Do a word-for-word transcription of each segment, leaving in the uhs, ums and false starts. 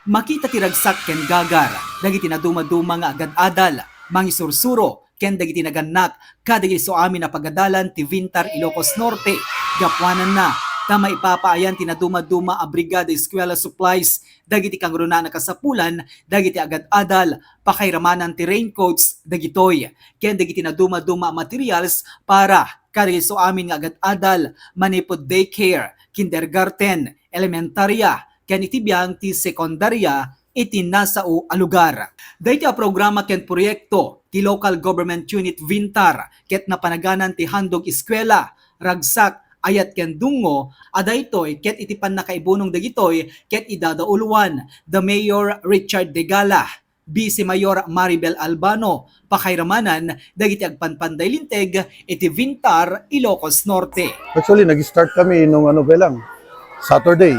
Makita ti ragsak ken gagar dagiti nadumaduma nga agad-adal, mangisursuro, ken dagiti nagannak kadagiti isuamin a pagadalan ti Vintar Ilocos Norte. Gapuananna, ta maipapaayan ti nadumaduma a Brigada Eskwela supplies dagiti kangrunaan a kasapulan dagiti agad-adal, pakairamanan ti raincoats dagitoy, ken dagiti nadumaduma a materials para kadagiti isuamin nga agad-adal, manipud daycare, kindergarten, elementarya, ken iti biang ti sekundarya iti nasao a lugar. Daytoy a programa ken proyekto ti Local Government Unit Vintar ket napanaganan ti Handog Eskwela, Ragsak, Ayat ken Dungo a daytoy ket iti pannakaibunong dagitoy ket idadauloan da Mayor Richard Degala, Vice Mayor Maribel Albano, pakairamanan dagiti agpanpanday linteg iti Vintar, Ilocos Norte. Actually, nag-start kami nung ano pa lang, Saturday.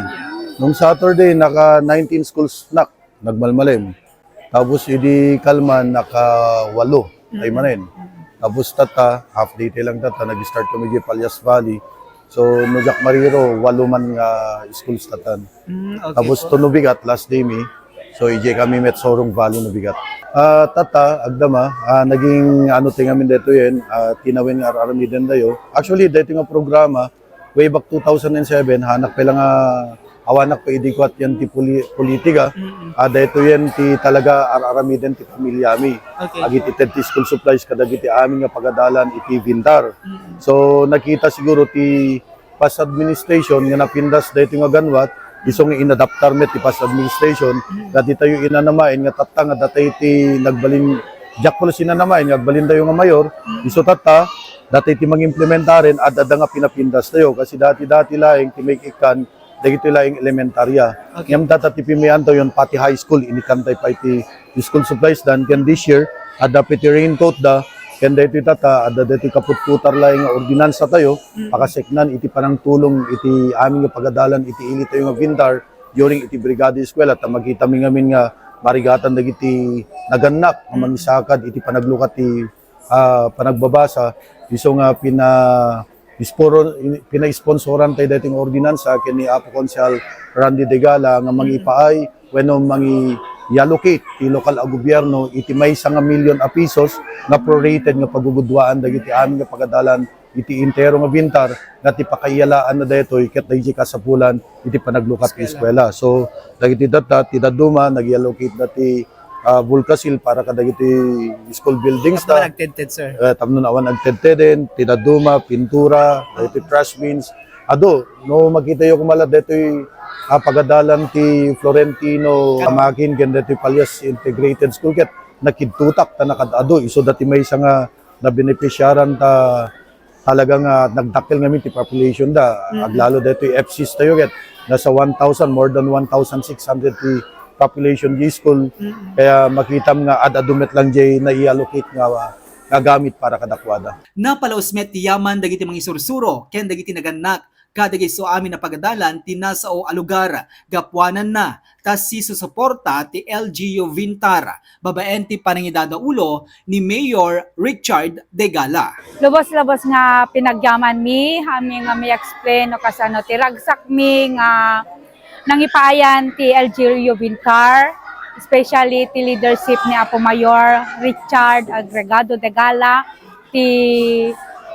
Nung Saturday, naka nineteen schools na nagmalmalem. Tapos idi kalman, naka walo ay manen. Tapos tata, half day tayo lang tata, nag-start kami di Palyas Valley. So, no Jack Mariro, walo man nga schools tatan. Mm, okay Tapos po. To Nubigat, last day mi. So, ije kami met Sorong Valley, Nubigat. Ah, tata, agdama, ah, naging ano ti ngamin dito yan, ah, tinawen nga ar-aramiden tayo. Actually, dito nga programa, way back two thousand and seven, hanak pa lang, ah, awanak pa idi kuat yan ti poli-, politika. Mm-mm. Ah, dito yan ti talaga ar-aramiden ti pamilyami. Okay. Agiti ted ti school supplies, kadagiti amin nga pagadalan iti Vintar. Mm-mm. So, nakita siguro ti past administration nga napindas daytoy nga ganwat, isu nga inadaptar met ti past administration, nga ditayo inanamaen nga tatta nga datay ti nagbalin, Jack Palos inanamaen nga agbalin tayo nga mayor, isu tatta, datay ti mangimplementaren, ad-adda nga pinapindas tayo. Kasi dati-dati laeng ti may ikkan, dagitoy laeng elementarya. Okay. Ngem data ti pimianto yon pati high school, inikantay pa iti school supplies dan, ken this year, adda piti raincoat da, ken daytoy tata, adda daytoy kaputputar laeng nga ordinansa tayo, Mm. pakaseknan iti panangtulong iti amin nga pagadalan iti ili tayo nga Vintar during iti Brigada Eskwela, ta makita mi ngamin nga marigatan dagiti nagannak nga Mm. mangisakad iti panaglukat ti, ah, panagbabasa, isu nga pina-, isporo-, pinaisponsoran tayo daytoy nga ordinansa ken ni Apo Konsehal Randy Degala nga Mm. mangipaay wenno mangi-allocate ti lokal a gobierno iti maysa nga milyon a pesos nga prorated nga pagugudwaan dagiti amin nga pagadalan iti entero nga Vintar nga ti pakaiyalaanna daytoy ket dagiti kasapulan iti panaglukat ti Eskwela. Eskwela. So, dagiti data, ti dadduma, nag-allocate da ti, ah, Volcasil para kadagiti school buildings Tapno ta. Nagtedted, sir. Eh, tapno awan agtedteden, ti dadduma, pintura, dagiti trash bins. Adu, no makita yo kumala daytoy, ah, pagadalan ti Florentino Kamakin ken daytoy Palyas Integrated School ket nakidtutak ta nakad-adu. Isu dati maysa nga nabenepisyaran ta talaga nga nagdakkel ngamin ti population da. Mm. Aglalo daytoy F Cs tayo ket nasa one thousand, more than one thousand six hundred ti population di school. Mm. Kaya makitam nga ad-adu met lang jay nai-allocate nga, nga gamit para kadakuada. Napalaus met ti yaman dagiti mangisursuro ken dagiti nagannak kadagiti isuamin a pagadalan ti nasao a lugar. Gapuananna, ta sisusuporta ti L G U Vintar babaen ti panangidadaulo ni Mayor Richard Degala. Lubos-lubos nga pinagyamanmi, amin nga mi-explain no kasano ti ragsakmi nga nangipaayan ti L G U Vintar, especially ti leadership ni Apo Mayor Richard Agregado Degala, ti,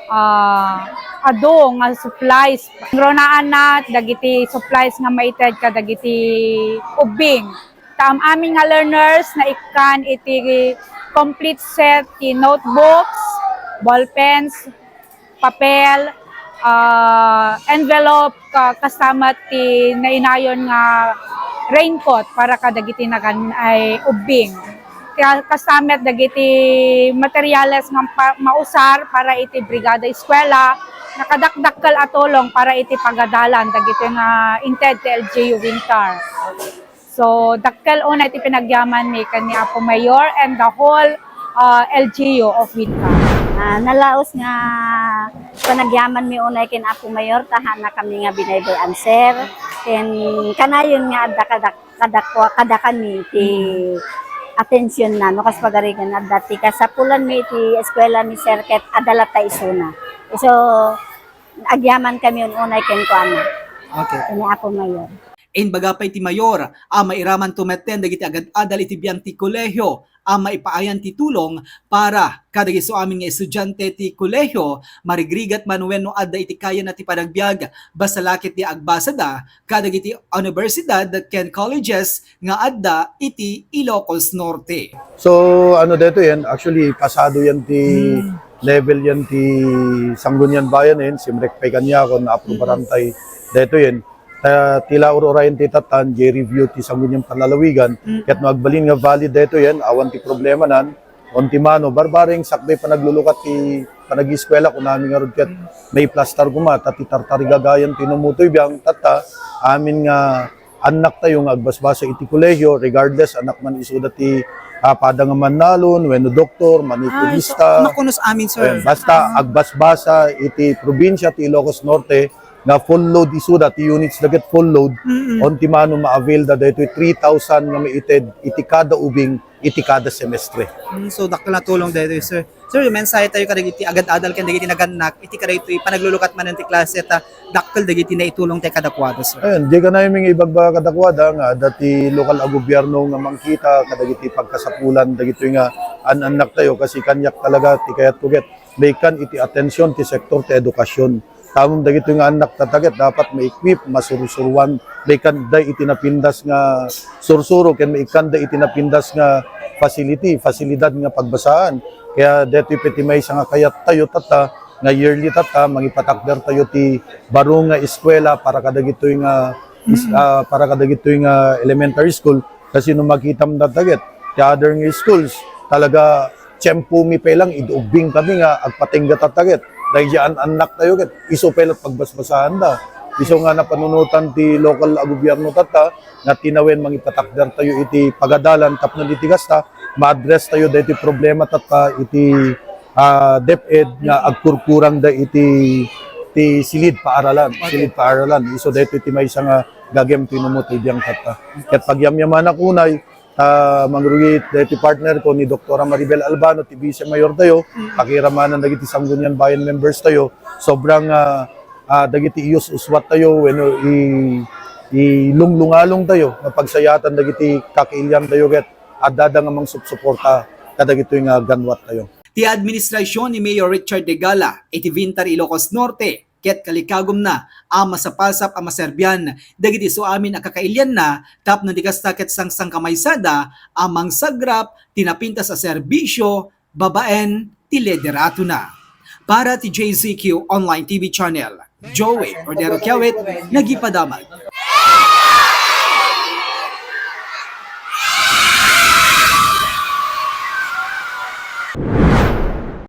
ah, adu nga supplies. Runaanna dagiti supplies nga maited kadagiti ubbing. Ta am-amin nga learners naikkan iti complete set ti notebooks, ballpens, papel, ah, envelope, ka-, kasta met ti nainayon nga raincoat para kadagiti nagan-, ay, ubbing. Kaya kasta met dagiti materials nga pa-, mausar para iti Brigada Eskwela, nakadakdakkel a tulong para iti pagadalan dagiti nga inted ti L G U Vintar. So, dakkel unay ti pinagyamanmi ken ni Apo Mayor and the whole, ah, L G U of Vintar. Ah, nalaus nga panagyamanmi unay ken Apo Mayor, ta haanna kami nga binaybay-an, sir. Ken kanayon nga adda kadak-, kadakwa-, kadakami ti Mm. atensionna, no, kas pagarigan, adda ti kasapulanmi iti eskwela ni sir ket adda latta isuna. So, agyaman kami un-unay kenkuana. Okay. Ken ni Apo Mayor. Imbaga pay ti mayor a mairaman to metten dagiti agad-adal iti biang ti kolehio a maipaayan ti tulong para kadagiti amin nga estudiante ti kolehio, marigrigat man wenno adda iti kayana ti panagbiag, basta la ket ti agbasada kadagiti universidad ken colleges nga adda iti Ilocos Norte. So, ano daytoy yan? Actually, pasado yan ti Hmm. level yan ti Sangguniang Bayan yan. Simrek pay kaniakon, naaprobaran Hmm. tay daytoy yan. Ta, ti la ur-urayen ti tattan, jay review ti Sangguniang Panlalawigan. Hmm. Ket no agbalin nga valid daytoy yan, awan ti problema nan. Onti mano, barbareng sakbay panaglulukat ti panagiskwela, kunami ngarud ket Hmm. maiplastar koma, ta ti tartarigagayan ti inummo toy biang tatta, amin nga annak tayo nga agbasbasa iti kolehio, regardless, annak man isuda ti, ah, pada nga mannalon, wenno doktor, Ay, so, manicurista. Makunos amin, sir. Ayan, basta Ah. agbasbasa iti probinsya ti Ilocos Norte nga full load isuda, ti units da ket full load, Mm-mm. onti mano ma-avail da daytoy three thousand nga maited iti kada ubing, iti kada semestre. Mm, so, dakkel a tulong daytoy, sir. Sir, mensahe tayo kadagiti agad-adal ken dagiti nagannak iti kadaytoy panaglulukat manen ti klase ta dakkel dagiti naitulong tayo kadakuada, sir. Ayan, di ka namin ibagbaga kadakuada nga adda ti lokal a gobyerno nga mangkita kadagiti pagkasapulan dagitoy nga an-annak tayo kasi kaniak talaga ti kayat ko ket maikkan iti atensyon ti sektor ti edukasyon. Tamom dagitoy nga annak tatta ket dapat ma-equip, masursuruan, maikkan da iti napindas nga sursuro ken maikkan da iti napindas nga facility, fasilidad nga pagbasaan. Kaya daytoy pay ti maysa nga kayat tayo tatta nga yearly tatta, mangipatakder tayo ti baro nga eskwela para kadagitoy nga is-, Mm. ah, para kadagitoy nga elementary school. Kasi no makitam da taget, ti other nga schools, talaga, tiyempo mi pay lang, id ubbing kami nga agpatingga tatta ket. Daydi an-annak tayo ket, isu pay lang pagbasbasaan da. Isu nga napanunotan ti lokal a gobyerno tatta, nga tinawen mangipatakder tayo iti pagadalan tapno iti kasta, ma-address tayo daytoy problema tatta iti, ah, DepEd nga agkurkurang da iti, ti silid paaralan, Okay. silid paaralan. Isu daytoy ti maysa nga gagem ti inummo ti biang tatta. Ket pagyamyamanak unay, ta mangrugi daytoy partner ko ni Doktora Maribel Albano, ti Vice Mayor tayo, Mm. pakiramanan dagiti Sangguniang Bayan members tayo. Sobrang, ah, ah, dagiti iyus-uswat tayo, wenno i-, ilunglungalong tayo, nga pagsayaatan dagiti kakailian tayo ket adda da nga mangsupsuporta kadagitoy nga ganwat tayo. Ti administrasyon ni Mayor Richard Degala iti Vintar, Ilocos Norte, ket kalikagumna a masapasap a maserbian dagiti isuamin a kakailianna tapno di kasta ket sangsangkamaysada a mangsagrap ti napintas a serbisio babaen ti lideratona. Para ti J Z Q Online T V Channel, Joey Cordero Kiawit, nagipadamag.